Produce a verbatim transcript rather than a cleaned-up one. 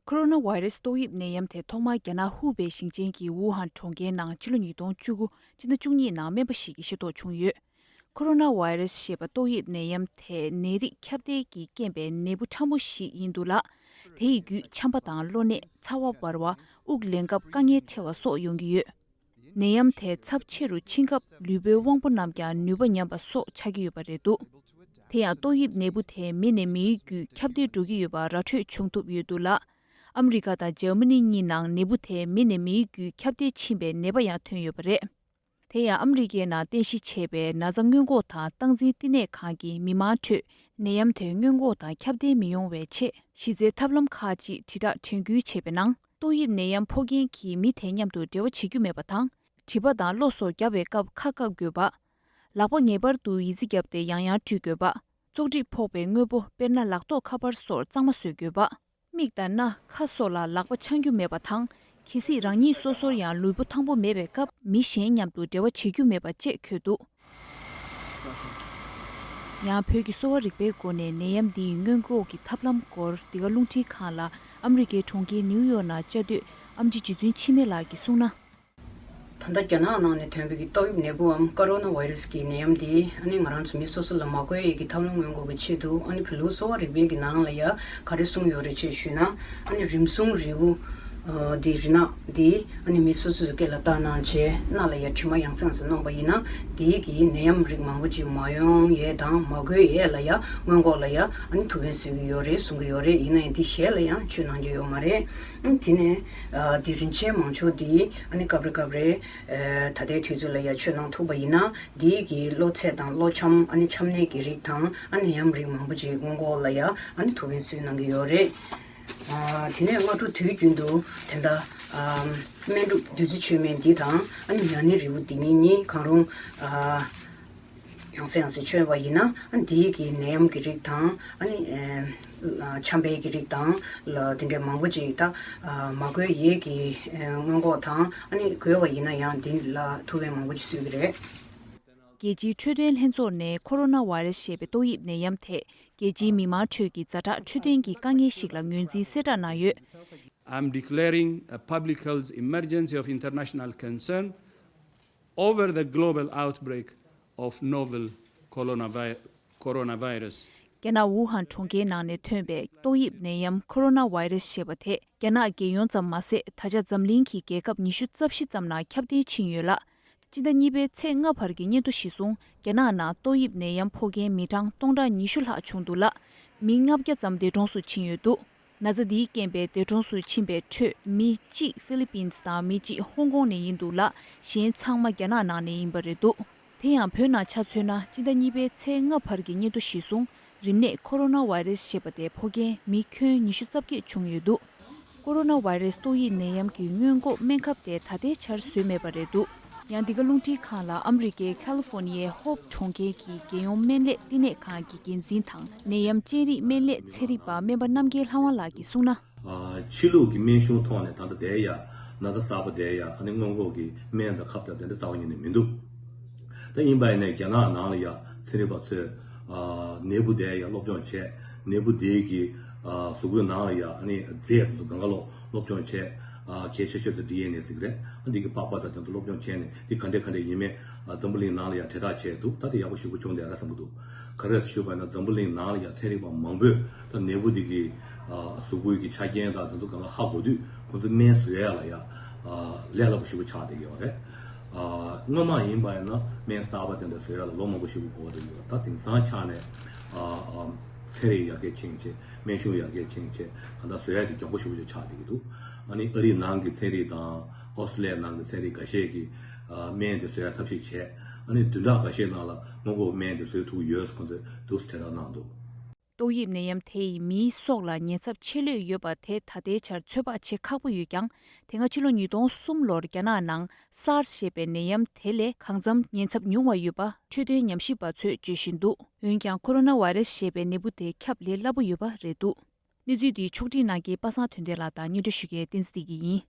ཁོ་རོ་ན་བྷའི་རེ་སི་ཏོག་དབྱིབས་ནད་ཡམས་དེ་ཐོག་མར་རྒྱ་ནག་ཧུའུ་པེ་ཞིང་ཆེན་གྱི་ཝུ་ཧན་གྲོང་ཁྱེར་ནང་ཕྱི་ལོ་ཉིས་སྟོང་བཅུ་དགུ་སྤྱི་ཟླ་བཅུ་གཉིས་ནང་སྨན་པ་ཞིག་གིས་ཤེས་རྟོགས་བྱུང་ཡོད། ཁོ་རོ་ན་བྷའི་རེ་སི་ཞེས་པ་ཏོག་དབྱིབས་ནད་ཡམས་དེ་ནད་རིགས་ཁྱབ་གདལ་གྱི་རྐྱེན་པས་ནད་འབུ་ཕྲ་མོ་ཞིག་ཡིན་འདུག་ལ། དེ་ཡི་བརྒྱུད་ཆམ་པ་དང་གློ་ནད། ཚ་བ་འབར་བ། དབུགས་ལེན་སྐབས་དཀའ་ངལ་འཕྲད་པ་སོགས་ཡོང་གི་ཡོད། ནད་ཡམས་དེ་ཚབས་ཆེ་རུ་ཕྱིན་སྐབས་ལུས་པོའི་དབང་པོ་རྣམས་ཀྱང་ནུས་པ་ཉམས་པ་སོགས་ཆགས་ཀྱི་ཡོད་པ་རེད་འདུག་དེ་ཡང་ཏོག་དབྱིབས་ནད་འབུ་དེ་མི་ནས་མིའི་བརྒྱུད་ཁྱབ་གདལ་འགྲོ་གི་ཡོད་པ་ར་འཕྲོད་བྱུང་ཐུབ་ཡོད་འདུག་ལ། ཨ་མི་རི་ཀ་དང་འཇར་མ་ནི་གཉིས་ནང་ནད་འབུ་དེ་མི་ནས་མིའི་བརྒྱུད་ཁྱབ་གདལ་ཕྱིན་པའི་ནད་པ་ཡང་ཐོན་ཡོད་པ་རེད། དེ་ཡང་ཨ་མི་རི་ཀའི་ནང་རྟེན་གཞི་བྱས་པའི་ན་ཚ་སྔོན་འགོག་དང་སྟངས་འཛིན་བསྟི་གནས་ཁང་གིས་མི་མང་ཁྲོད་ནད་ཡམས་དེ་སྔོན་འགོག་དང་ཁྱབ་གདལ་མི་ཡོང་བའི་ཆེད་གཞི་རྩའི་ཐབས་ལམ་ཁག་ཅིག་དྲིལ་བསྒྲགས་དྲན་སྐུལ་བྱས་པའི་ནང་། ཏོག་དབྱིབས་ནད་ཡམས་ཕོག་མཁན་གྱི་མི་དེ་མཉམ་དུ་འབྲེལ་བ་བྱེད་རྒྱུ་མེད་པ་དང་། མགྲིན་པ་དང་གློ་སོགས་བརྒྱབ་པའི་སྐབས་ཁ་བཀབ་དགོས་པ། ལག་པ་ངེས་པར་དུ་ཡི་ཙི་བརྒྱབ་སྟེ་ཡང་ཡང་བཀྲུ་དགོས་པ། བཙོག་གྲིབ་ཕོག་པའི་དངོས་པོ་དཔེར་ན་ལག་ཐོགས་ཁ་པར་སོགས་གཙང་མ་བཟོ་དགོས་པ། མིག་དང་སྣ། ཁ་སོགས་ལ་ལག་པ་འཆང་རྒྱུ་མེད་པ་དང་། གལ་སྲིད་རང་ཉིད་སོ་སོར་ཡང་ལུས་པོ་ཐང་པོ་མེད་པའི་སྐབས་མི་གཞན་མཉམ་དུ་འབྲེལ་བ་བྱེད་རྒྱུ་མེད་པ་བཅས་འཁོད་འདུག་ཡང་བོད་ཀྱི་གསོ་བ་རིག་པའི་སྒོ་ནས་ནད་ཡམས་འདིའི་སྔོན་འགོག་གི་ཐབས་ལམ་སྐོར་འདི་ག་རླུང་འཕྲིན་ཁང་ལ་ཨ་མི་རི་ཀའི་གྲོང་ཁྱེར་ནིའུ་ཡོག་ནང་བཅའ་སྡོད་ཨེམ་ཆི་རྗེ་བཙུན་འཆི་མེད་ལགས་ཀྱིས་གསུངས་ན། ད་ལྟ་རྒྱ་ནག་ནང་ནས་ཐོན་པའི་གི་ཏོག་དབྱིབས་ནད་འབུའམ་ཀ་རོ་ན་བྷའི་རེ་སི་གི་ནད་ཡམས་འདི་ཨ་ནི་ང་རང་ཚོ་མི་སོ་སོ་ལ་མ་འགོས་ཡས་ཀྱི་ཐབས་ལམ་སྔོན་འགོག་གི་ཆེད་དུ་ཨ་ནི་བོད་ལུགས་གསོ་བ་རིག་པའི་གི་ནང་ལ་ཡ་ག་རེ་གསུངས་ཡོད་རེད་ཅེས་ཞུས་ན། ཨ་ནི་རིམས་སྲུང་རིལ་བུ་འདི་རིལ་ནག་འདི་ཨ་ནི་མི་སོ་སོའི་སྐེ་ལ་བཏགས་གནང་བྱས་སྣ་ལ་ཡ་དྲི་མ་ཡང་སེ་ཡང་སེ་གནོན་པ་ཡིན་ན་དེའི་གི་ནད་ཡམས་རིགས་མང་པོ་ཅིག་མ་ཡོང་ཡས་དང་མ་འགོས་ཡས་ལ་ཡ་སྔོན་འགོག་ལ་ཡ་ཨ་ནི་ཐུགས་ཕན་གསོས་ཀྱི་ཡོད་རེད་གསུང་གི་ཡོད་རེད། ཡིན་ན་ཡང་འདི་གཞས་ལ་ཡང་ཆོས་གནང་རྒྱུ་ཡོད་མ་རེད། ཨ་དེ་ནས་ཨ་དེ་རིན་ཆེན་མང་ཆོག་དེ་ཨ་ནི་སྐབས་རེ་སྐབས་རེ་ཨ་ད་ལྟའི་དུས་ཚོད་ལ་ཡ་ཆོས་གནང་ཐུབ་པ་ཡིན་ན་དེའི་གི་གློ་ཚད་དང་གློ་ཆམ་ཨ་ནི་ཆམ་ནད་ཀྱི་རིགས་དང་ཨ་ནི་ནད་ཡམས་རིགས་མང་པོ་ཅིག་སྔོན་འགོག་ལ་ཡ་ཨ་ནི་ཐུགས་ཕན་གསོས་གནང་གི་ཡོད་རེད། ཨ་དེ་ནས་སྔ་དྲོ་དུས་རྒྱུན་དུ་དེ་འདྲ་ཨ་སྨན་སྒྲུབ་བདུད་རྩི་མཆོད་མེ་འདི་དང་ཨ་ནི་ཉ་ནི་རིལ་བུ་འདི་གཉིས་གཉིས་གང་རུང་ཨ། ཡང་སེ་ཡང་སེ་མཆོད་པ་ཡིན་ན་ཨ་ནི་དེའི་གི་ནད་ཡམས་ཀྱི་རིགས་དང་ཨ་ནི་ཨེ་ཆམ་པའི་གི་རིགས་དང་ལ་དེ་འདྲའི་མང་པོ་ཅིག་ད་ཨ་མ་འགོས་ཡས་ཀྱི་ཨེ་སྔོན་འགོག་དང་ཨ་ནི་འགོས་པ་ཡིན་ན་ཡང་དེ་ལ་ཐུགས་ཕན་མང་པོ་ཅིག་གསོས་ཀྱི་རེད། རྒྱལ་སྤྱིའི་འཕྲོད་བསྟེན་ལྷན་ཚོགས་ནས་ཁོ་རོ་ན་བྷའི་རེ་སི་ཞེས་པའི་ཏོག་དབྱིབས་ནད་ཡམས་དེ་རྒྱལ་སྤྱིའི་མི་མང་ཁྲོད་ཀྱི་ཛ་དྲག་འཕྲོད་བསྟེན་གྱི་དཀའ་ངལ་ཞིག་ལ་ངོས་འཛིན་གསལ་བསྒྲགས་གནང་ཡོད། I'm declaring a public health emergency of international concern over the global outbreak of novel coronavi- coronavirus. རྒྱ་ནག་ཝུ་ཧན་གྲོང་ཁྱེར་ནང་ནས་ཐོན་པའི་ཏོག་དབྱིབས་ནད་ཡམས་ཁོ་རོ་ན་བྷའི་རེ་སི་ཞེས་པ་དེ་རྒྱ་ནག་རྒྱལ་ཡོངས་ཙམ་མ་ཟད་ད་ཆ་འཛམ་གླིང་གི་རྒྱལ་ཁབ་ཉི་ཤུ་རྩ་བཞི་ཙམ་ནང་ཁྱབ་གདལ་ཕྱིན་ཡོད་ལ། སྤྱི་ཟླ་གཉིས་པའི་ཚེས་ལྔ་བར་གྱི་སྙན་ཐོ་གཞིར་བཟུང་རྒྱ་ནག་ནང་ཏོག་དབྱིབས་ནད་ཡམས་ཕོག་མཁན་མི་གྲངས་སྟོང་ཕྲག་ཉི་ཤུ་ལྷག་བྱུང་འདུག་ལ། མི་ལྔ་བརྒྱ་ཙམ་འདས་གྲོངས་སུ་ཕྱིན་ཡོད་འདུག་ན་ཚ་འདིའི་རྐྱེན་པས་འདས་གྲོངས་སུ་ཕྱིན་པའི་ཁྲོད་མི་གཅིག་ཧྥི་ལི་པིན་དང་མི་གཅིག་ཧོང་ཀོང་ནས་ཡིན་འདུག་ལ། གཞན་ཚང་མ་རྒྱ་ནག་ནང་ནས་ཡིན་པ་རེད་འདུག་དེ་ཡང་བོད་ནང་ཆ་མཚོན་ན་སྤྱི་ཟླ་གཉིས་པའི་ཚེས་ལྔ་བར་གྱི་སྙན་ཐོ་གཞིར་བཟུང་རིམས་ནད་ཁོ་རོ་ན་བྷའི་རེ་སི་ཞེས་པ་དེ་ཕོག་མཁན་མི་ཁྱོན་ཉི་ཤུ་རྩ་བརྒྱད་བྱུང་ཡོད་འདུག་ཁོ་རོ་ན་བྷའི་རེ་སི་ཏོག་དབྱིབས་ནད་ཡམས་ཀྱི་སྔོན་འགོག་སྨན་ཁབ་དེ་ད་ལྟའི་ཆར་བཟོས་མེད་པ་རེད་འདུག་ཡང་འདི་ག་རླུང་འཕྲིན་ཁང་ལ་ཨ་མི་རི་ཀའི་ཁ་ལི་ཧྥོ་ནི་ཡའི་ཧོབ་གྲོང་ཁྱེར་གྱི་རྒྱལ་ཡོངས་སྨན་ལས་བསྟི་གནས་ཁང་གི་འགན་འཛིན་དང་ནད་ཡམས་ཅན་རིག་སྨན་ལས་ཚན་རིག་པ་སྨན་པ་རྣམ་རྒྱལ་ལྷ་དབང་ལགས་ཀྱིས་གསུངས་ན། ཕྱི་ལུགས་ཀྱི་སྨན་གཞུང་ཐོག་ནས་ད་ལྟ་དེ་ཡ་ན་ཚ་གསར་པ་དེ་ཡ་ཨ་ནི་སྔོན་འགོག་གི་སྨན་དང་ཁབ་དང་དེ་འདྲ་རྩ་བ་ཉིད་ནས་མི་འདུག་ད་ཡིན་པ་ཡིན་ནའི་རྒྱ་ནག་ནང་ལ་ཡ་ཚན་རིག་པ་ཚོས་ནད་འབུ་དེ་ཡ་སློབ་སྦྱོང་བྱས། ནད་འབུ་དེ་གི་གཟུགས་པོའི་ནང་ལ་ཡ་ཨ་ནི་རྫས་དེ་ཚོ་གང་ག་ལོ་སློབ་སྦྱོང་བྱས། གལ་ཆེ་ཤོས་དེ་ཌི་ཨེན་ཨེ་ཟེར་གི་རེད། འདི་གི་པགས་པ་དང་དེ་ཚོ་སློབ་སྦྱོང་བྱས་ནས་འདི་ག་འདྲས་ག་འདྲས་ཡིན་མིན་འཛམ་བུ་གླིང་ནང་ལ་ཡ་དྲིལ་བསྒྲགས་བྱས་འདུག་ད་དེ་ཡག་པོ་ཞེ་པོ་བྱུང་བསྡད་རེད་བསམ་གི་འདུག་ག་རེ་ཞུས་པ་ཡིན་ན་འཛམ་བུ་གླིང་ནང་ལ་ཡ་ཚན་རིག་པ་མང་པོས་ད་ནད་འབུ་འདི་གི་གཟུགས་པོའི་གི་ཆ་རྐྱེན་དང་དེ་ཚོ་གང་ག་ཧ་གོ་དུས་ཁོང་ཚོ་སྨན་བཟོ་ཡ་ལ་ཡ་ལས་སླ་པོ་ཞེ་པོ་ཆགས་བསྡད་ཀྱི་ཡོད་རེད། སྔོན་མ་ཡིན་པ་ཡིན་ན་སྨན་གསར་པ་དེ་འདྲ་བཟོ་ཡ་ལ་ལོ་མང་པོ་ཞེ་པོ་འགོར་བསྡད་ཀྱི་ཡོད། ད་དེང་སང་ཆ་ནས་ཚན་རིག་ཡར་རྒྱས་ཕྱིན་བྱས། སྨན་གཞུང་ཡར་རྒྱས་ཕྱིན་བྱས་ད་ལྟ་བཟོ་ཡ་དེ་མགྱོགས་པོ་ཞེ་པོ་ཅིག་ཆགས་བསྡད་ཀྱི་འདུག་ཨ་ནི་ཨ་རིའི་ནང་གི་ཚན་རིག་དང་ཨོ་སི་ཀྲི་ལི་ཡའི་ནང་གི་ཚན་རིག་འགའ་ཤས་ཀྱིས་སྨན་དེ་བཟོ་ཡ་ཐབས་ཤེས་བྱས། ཨ་ནི་བདུན་ཕྲག་འགའ་ཤས་ནང་ལ་སྔོན་འགོག་སྨན་དེ་བཟོས་ཐུབ་ཀྱི་ཡོད་ཁོང་ཚོས་འདུག་སེ་དྲིལ་བསྒྲགས་གནང་འདུག་ཏོག་དབྱིབས་ནད་ཡམས་དེ་ཡིས་མིའི་སྲོག་ལ་ཉེན་ཚབས་ཆེ་ལོས་ཡོད་པ་དེ་ད་ལྟའི་ཆར་ཚོད་དཔག་བྱེད་ཁག་པོ་ཡོད་ཀྱང་། དེ་སྔ་ཕྱི་ལོ་ཉིས་སྟོང་གསུམ་ལོར་རྒྱ་ནག་ནང་སཱར་སི་ཞེས་པའི་ནད་ཡམས་དེ་ལས་གང་འཚམ་ཉེན་ཚབས་ཉུང་བ་ཡོད་པ་འཕྲོད་བསྟེན་ཉམས་ཞིབ་པ་ཚོས་བརྗོད་བཞིན་འདུག་འོན་ཀྱང་ཁོ་རོ་ན་བྷའི་རེ་སི་ཞེས་པའི་ནད་འབུ་དེ་ཁྱབ་ལས་སླ་པོ་ཡོད་པ་རེད་འདུག་གནས་ཚུལ་འདི་ཕྱོགས་སྒྲིག་གནང་མཁན་པ་སངས་དོན་ལྡན་ལགས་དང་སྙན་སྒྲོན་ཞུ་མཁན་བསྟན་འཛིན་བདེ་སྐྱིད་ཡིན།